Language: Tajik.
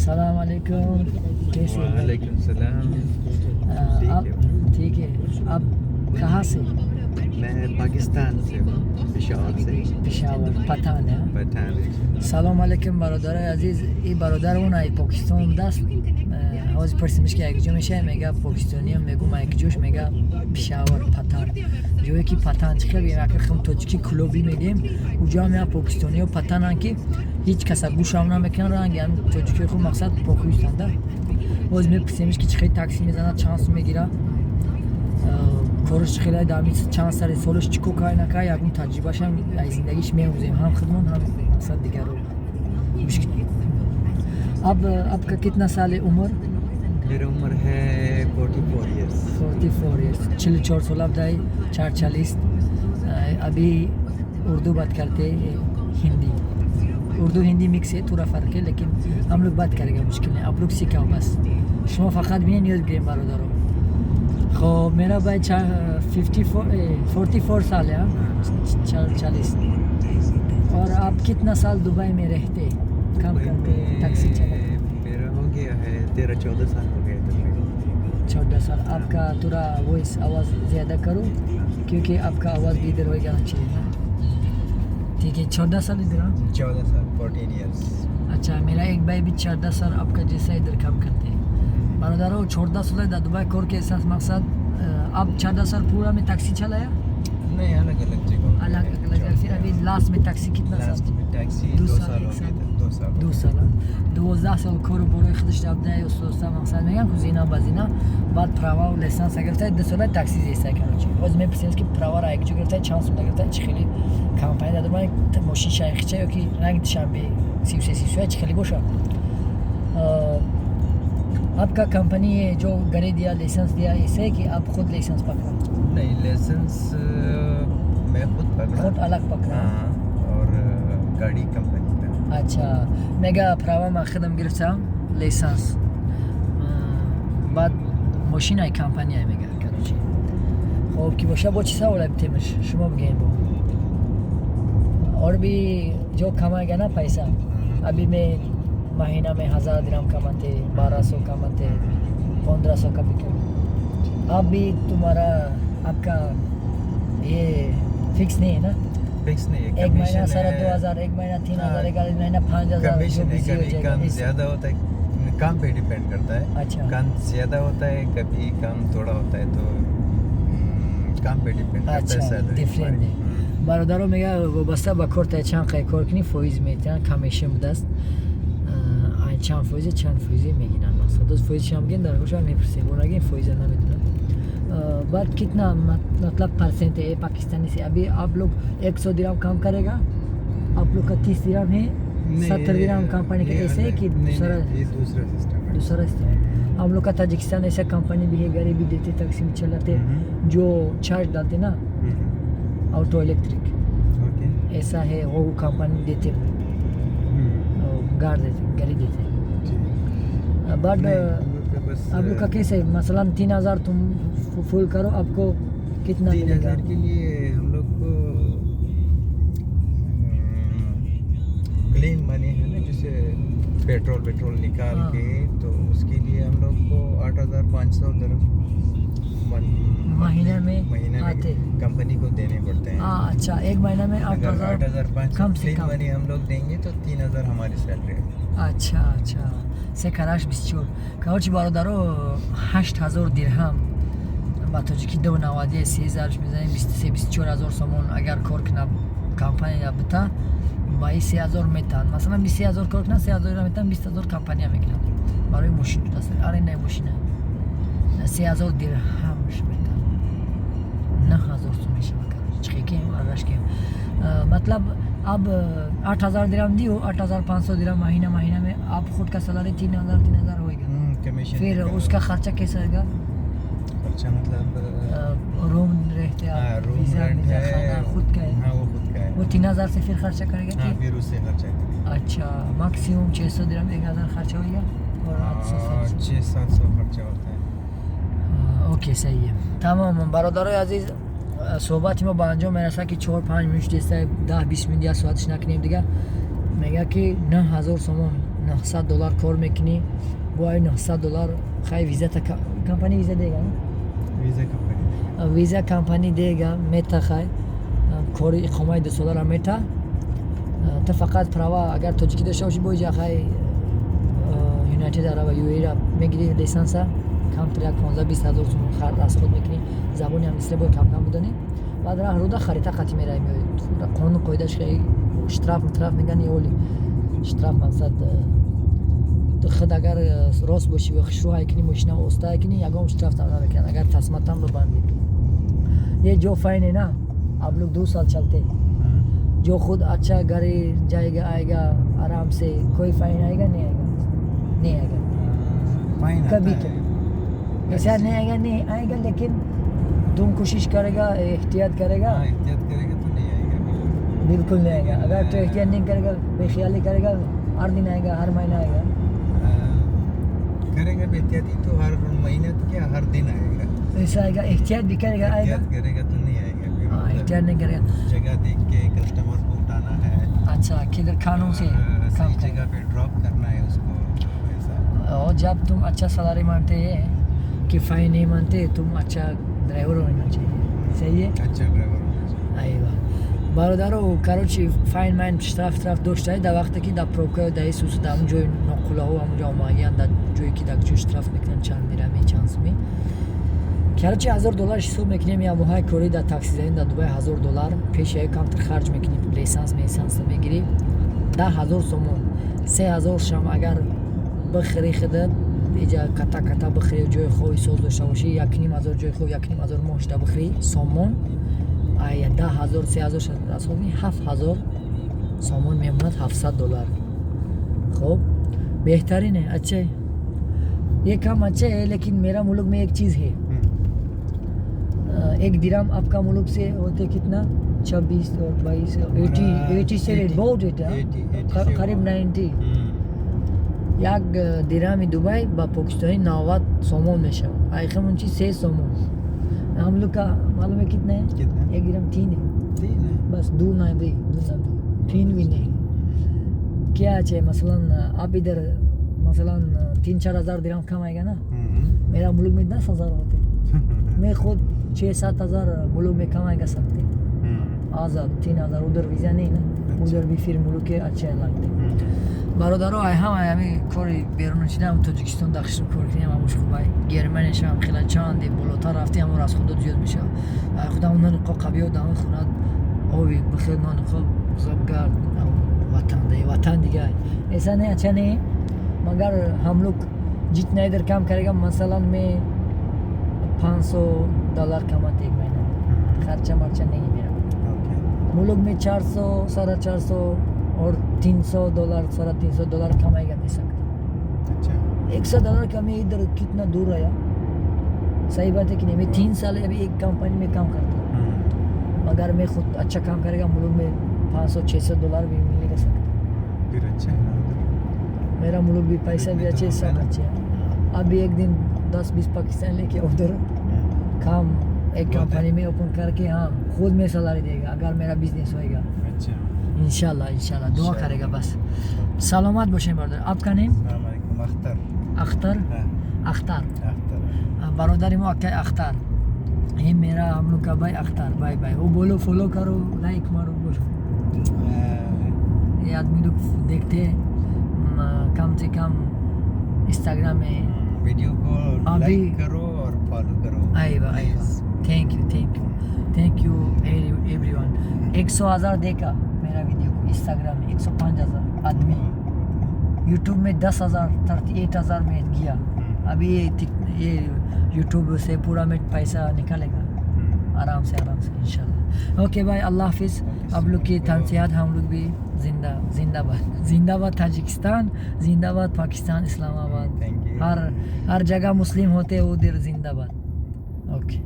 सलाम अलैकुम, कैसे हैं? वालेकुम सलाम। ठीक आप है। ठीक है। आप कहाँ से? मैं पाकिस्तान से हूँ, पेशावर से। Пешавар, Патан, ҳа? पठान से। Салом алейкум, бародарои азиз. И бародар он ай Покистон будааст. Ҳозир пурсимиш, ки якҷо мешавем, мега покистониям, мегум якҷош, мега Пешавар, Патан, ҷое ки Патан чӣ хел бигем, ака хм тоҷики клубӣ мегем, уҷо ҳам як покистониё патананд, ки ҳеҷ каса гӯшам намекунанд, ранги ҳам тоҷикиҳои хуб, мақсад похуистанда. Боз мепурсемиш, ки чӣ хел такси мезанад, чанд сум мегирад, кораш чӣ хеле, дар чанд сари солаш чӣ кор кай накай, ягон таҷрибашам аз зиндагиш меомӯзем, ҳам худмон, ҳам мақсад дигарро. अब आपका कितना साल है उम्र? मेरा उम्र है 44 इयर्स। 44 years, 44 сола бдай, 44. अभी उर्दू बात करते, हिंदी, उर्दू हिंदी मिक्स है, थोड़ा फ़र्क है, लेकिन हम लोग बात करेंगे, मुश्किल नहीं। आप लोग सीखाओ बस। шумо фақат бинен, ёд гирем, бародаро. хоб, मेरा भाई 54, 44 साल है, 44। और आप कितना साल दुबई में रहते, काम दुबई करते, में टैक्सी चलाते? मेरा हो गया है, 13-14 साल हो गए तकरीबन। 14 साल। आपका थोड़ा वॉइस, आवाज़ ज़्यादा करो, क्योंकि आपका आवाज़ भी इधर होएगा चाहिए ना। ठीक है, 14 साल इधर, हाँ? 14 साल, 14 इयर्स। अच्छा, मेरा एक भाई भी 14 साल आपका जैसा इधर काम करते हैं। бародаро, 14 сола дар Дубай кор кардааст। мақсад, आप 14 साल पूरा में टैक्सी चलाया? नहीं, अलग अलग जगह। अलग अलग। फिर अभी लास्ट में टैक्सी कितना साल? लास्ट में टैक्सी दो 2 साल, साल एक हो साल। गए थे, 2 साल। 2 साल, 12 сол кору борои худаш рафта, уста мақсад мегам ку зина ба зина, баъд права у лиценз гирифта, 2 сола такси зеста। Короче, ҳозир мепурсем, ки правара якҷо гирифта, чанд сум гирифта, чӣ хели компания дар Дубай, мошин шайхича ё ки ранги Душанбе 33 33, чӣ хели боша। आपका कंपनी है जो गाड़ी दिया, लाइसेंस दिया, ऐसे है कि आप खुद लाइसेंस पकड़ा? नहीं, लाइसेंस मैं खुद पकड़ा। खुद अलग पकड़ा? हाँ, और गाड़ी कंपनी का। अच्छा, мега права ма худам гирифтам, лиценз, баъд мошинаи компания мега। Короче, хоб ки боша, бо чӣ савола битемаш, шумо бигӯем бо। और भी जो कमाएगा ना पैसा, अभी मैं महीना में 1000 दिरहम कमाते, 1200 कमाते, 1500 कभी कभी। आप भी तुम्हारा, आपका ये फिक्स नहीं है ना? फिक्स नहीं है। एक महीना कमीशन सारा है। 2000, एक महीना 3000, हाँ। एक महीना 5000, जो कमीशन है। बिजी हो कभी जाएगा काम ऐसे। ज़्यादा होता है, काम पे डिपेंड करता है। काम ज़्यादा होता है, कभी काम थोड़ा होता है, तो काम पे डिपेंड करता है सैलरी। डिफरेंट है। бародаро, мега вобаста ба кор, та чанд қай кор кунӣ, фоиз метиҳанд, commission будааст, ай чанд фоизе, чанд фоизе мегиранд। Мақсад, доз фоизшам бигем, дар хоша мепурсем, бо нагем, фоиза намедонам। बाद कितना मतलब परसेंट है पाकिस्तानी से? अभी आप लोग 100 दिरहम काम करेगा, आप लोग का 30 दिरहम है, 70 दिरहम कंपनी का, ये ऐसे है अलग- कि नहीं, दूसरा? नहीं, ये दूसरा सिस्टम है। दूसरा सिस्टम है। हम लोग का ताजिकिस्तान ऐसा कंपनी भी है, गाड़ी भी देते, टैक्सी में चलाते, जो चार्ज डालते ना, ऑटो इलेक्ट्रिक, ऐसा है, वो कंपनी देते, और गाड़ देते, गाड़ी देते। बट नहीं, हम लोग का बस आप लोग का कैसे है? मसलन 3000 तुम फुल करो, आपको कितना तीन मिलेगा? हजार के लिए हम लोग को क्लीन मनी है ना, जैसे पेट्रोल पेट्रोल निकाल के, तो उसके लिए हम लोग को 8500 दिरहम महीने में महीने में आते? कंपनी को देने पड़ते हैं। हाँ, अच्छा, एक महीना में आठ अगर हजार 8500 कम से क्लीन कम। मनी हम लोग देंगे, तो 3000 हमारी सैलरी है। अच्छा, се караш 24। Короче, бародаро, 8000 дирҳам, ба тоҷикӣ ду навади се зарш мезанем, 23 24 ҳазор сомон агар кор кунад, компания бита, ба и 3000 метаҳанд। Масалан, 23 ҳазор кор кунад, 3000 метаҳанд, 20 ҳазор компания мекунад, барои мошин даст, арендаи мошина 3000 дирҳамш метаҳанд, 9000 сом мешавад। Короче, чихекем, арашкем, मतलब अब 8000 दिरहम दियो, 8500 दिरहम महीना महीना में आप खुद का सैलरी 3000 3000 होएगा। कमीशन। फिर उसका खर्चा कैसा आएगा? खर्चा मतलब? रूम रहते आप? हाँ, room visa rent visa है। खाना खुद का है? हाँ, वो खुद का है। वो 3000 से फिर खर्चा करेगा? हाँ। कि फिर उससे खर्चा करेगा। अच्छा, मैक्सिमम 600 दिरहम, 1000 खर्चा होएगा और 800, 700। 600-700 खर्चा होता है। Okay, सही है, тамом। Бародарои азиз, суҳбати мо ба анҷом мерасад, ки 4-5 минут деста, 10-20 минут, як соатш накунем дига। Мега, ки 9000 сомон, 900 доллар кор мекунӣ, бо ай 900 доллар хай визата компания виза дега? Visa company. Виза компания дега, мета, хай кори иқомаи дусолара мета. Ту фақат права агар тоҷикӣ дошта бошӣ, бо иҷа хай Юнайтед Араба, ЮАЕ-ра мегирӣ, лисенса камтар як 15-20 ҳазор сомон расход мекунӣ. Забони англисиро бояд камкам бидонӣ. Баъд раҳ руда харита қатӣ меравӣ, меоӣ. Қонуну қоидаш, штраф штраф меган, оли штраф. Мақсад, ту худ агар рост бошӣ ва хушрӯ ҳай кунӣ, мошина оста ҳай кунӣ, ягон штраф там намекунанд, агар тасматам бибандӣ. Е ҷо файне на, आप लोग 2 साल चलते, जो खुद अच्छा गाड़ी जाएगा, आएगा आराम से, कोई फाइन आएगा? नहीं आएगा, नहीं आएगा। फाइन कभी आता है। ऐसा नहीं आएगा, नहीं आएगा, लेकिन तुम कोशिश करेगा, एहतियात करेगा। हाँ, एहतियात करेगा तो नहीं आएगा बिल्कुल। बिल्कुल नहीं आएगा। अगर तो एहतियात नहीं करेगा, बेख्याली करेगा, हर दिन आएगा, हर महीना आएगा। करेगा बेहतियाती तो हर महीने तो क्या, हर दिन आएगा। ऐसा आएगा, एहतियात भी करेगा, आएगा। एहतियात करेगा तो नहीं आएगा फिर। हाँ, मतलब एहतियात नहीं करेगा। जगह देख के कस्टमर को उठाना है। अच्छा, किधर कानून से और काम सही करेगा। जगह पे ड्रॉप करना है उसको, ऐसा। और जब तुम अच्छा सैलरी मांगते हैं कि फाइन नहीं मानते, तुम अच्छा ड्राइवर होना चाहिए, सही है? अच्छा ड्राइवर होना चाहिए। Айва, бародаро, короче, файн майн, штраф штраф доштае. Дар вақте ки дар пробка, дар исус, дар ҳамун ҷои ноқулаҳо, ҳамун ҷо омагиян, дар ҷое ки дар ҷо штраф мекунанд, чанд дирами, чанд суми. Короче, 1000 доллар ҳисоб мекунем, як моҳаи корӣ дар таксизанӣ дар Дубай 1000 доллар. Пеши як камтар харҷ мекунӣ, лисенс месенс мегирӣ, 10 000 сомон. 3000 шам агар бихӯри худат, иҷа ката ката бихӯри, ҷои хоби соз дошта бошӣ, 1500 ҷои хоб, 1500 моҳшда бихӯри сомон. Ай 10 000 3000 расход кунӣ, 7000 сомон мемонад, 700 доллар. Хоб, беҳтарине, अच्छे, ये काम अच्छा है, लेकिन मेरा मुल्क में एक चीज़ है। एक दिराम आपका मुल्क से होते कितना? 26 और 22, 80, 87, बहुत होता, 80, करीब 90। Як дирами Дубай ба покистони 90 сомон мешавад. Айхамон чи 3 сомон. हम लोग का मालूम है कितना है? कितना? एक दिरहम 3 है। 3 है? बस दो नब्बे, दो नब्बे, 3 भी नहीं। क्या चाहिए, मसलन आप इधर मसलन 3-4 हजार दिरहम कमाएगा ना, मेरा मुल्क में 10 हजार होते। मैं खुद 6-7 हजार मुल्क में कमाएगा सकते, आज़ाद। 3000 उधर वीज़ा नहीं ना। उधर भी फिर मुल्क के अच्छे लगते। Бародаро, ай ҳама ами кори берун шидам, Тоҷикистон дахшро кор кунем, ҳамуш хубай. Германияшам хела, чанде болотар рафти, ҳамо расходот зиёд мешавад. Ай худам нони қоқ қабиё дар хона оби бихӯр, нони қоқ забгард, ватан ватан дига ऐसा नहीं, अच्छा नहीं। मगर हम लोग जितना इधर काम करेगा, मसलन मैं 500 डॉलर कमाते एक महीना, खर्चा मर्चा नहीं है मेरा। मुल्क में 400, 450 और 300 डॉलर, 350 डॉलर कमाएगा मैं सकता। 100 डॉलर कमी, इधर कितना दूर आया, सही बात है कि नहीं? मैं 3 साल अभी एक कंपनी में काम करता हूँ, मगर मैं खुद अच्छा काम करेगा, मुल्क में 500-600 डॉलर भी मिलेगा सकता। फिर अच्छा है ना उधर। मेरा मुल्क भी पैसा भी इतने तो अच्छे, होंगे सब ना। अच्छे हैं। अभी एक दिन 10-20 पाकिस्तान लेके उधर काम एक बहुत है। कंपनी में ओपन करके, हाँ, खुद में सैलरी देगा अगर मेरा बिजनेस होएगा। इंशाल्लाह, इंशाल्लाह, दुआ इंशाल्लाह। करेगा बस। सलामत бошем, бародар. आपका नेम? अस्सलाम वालेकुम, अख्तर। अख्तर? हाँ। अख्तर। अख्तर। бародари мо акай Ахтар, ये मेरा हम लोग का भाई अख्तर। Bye bye. वो बोलो, फॉलो करो, लाइक मारो, बोलो। ये आदमी लोग देखते हैं, कम से कम इंस्टाग्राम में। वीडियो को अभी- लाइक करो और फॉलो करो। आएगा, आएगा। Please. Thank you, thank you, thank you everyone. 100 हज़ार देखा मेरा वीडियो को इंस्टाग्राम में, 105 हज़ार आदमी। यूट्यूब में 10 हज़ार, 38 हज़ार में गया। अभी ये यूट्यूब से पूरा में पैसा निकालेगा। आराम से, आराम से, इंशाल्लाह। ओके भाई, अल्लाह हाफिज़। आप लोग की तनसियात, हम लोग भी जिंदा, जिंदाबाद, जिंदाबाद ताजिकिस्तान, जिंदाबाद पाकिस्तान, इस्लामाबाद। Thank you. हर हर जगह मुस्लिम होते हैं, उधर जिंदाबाद। ओके।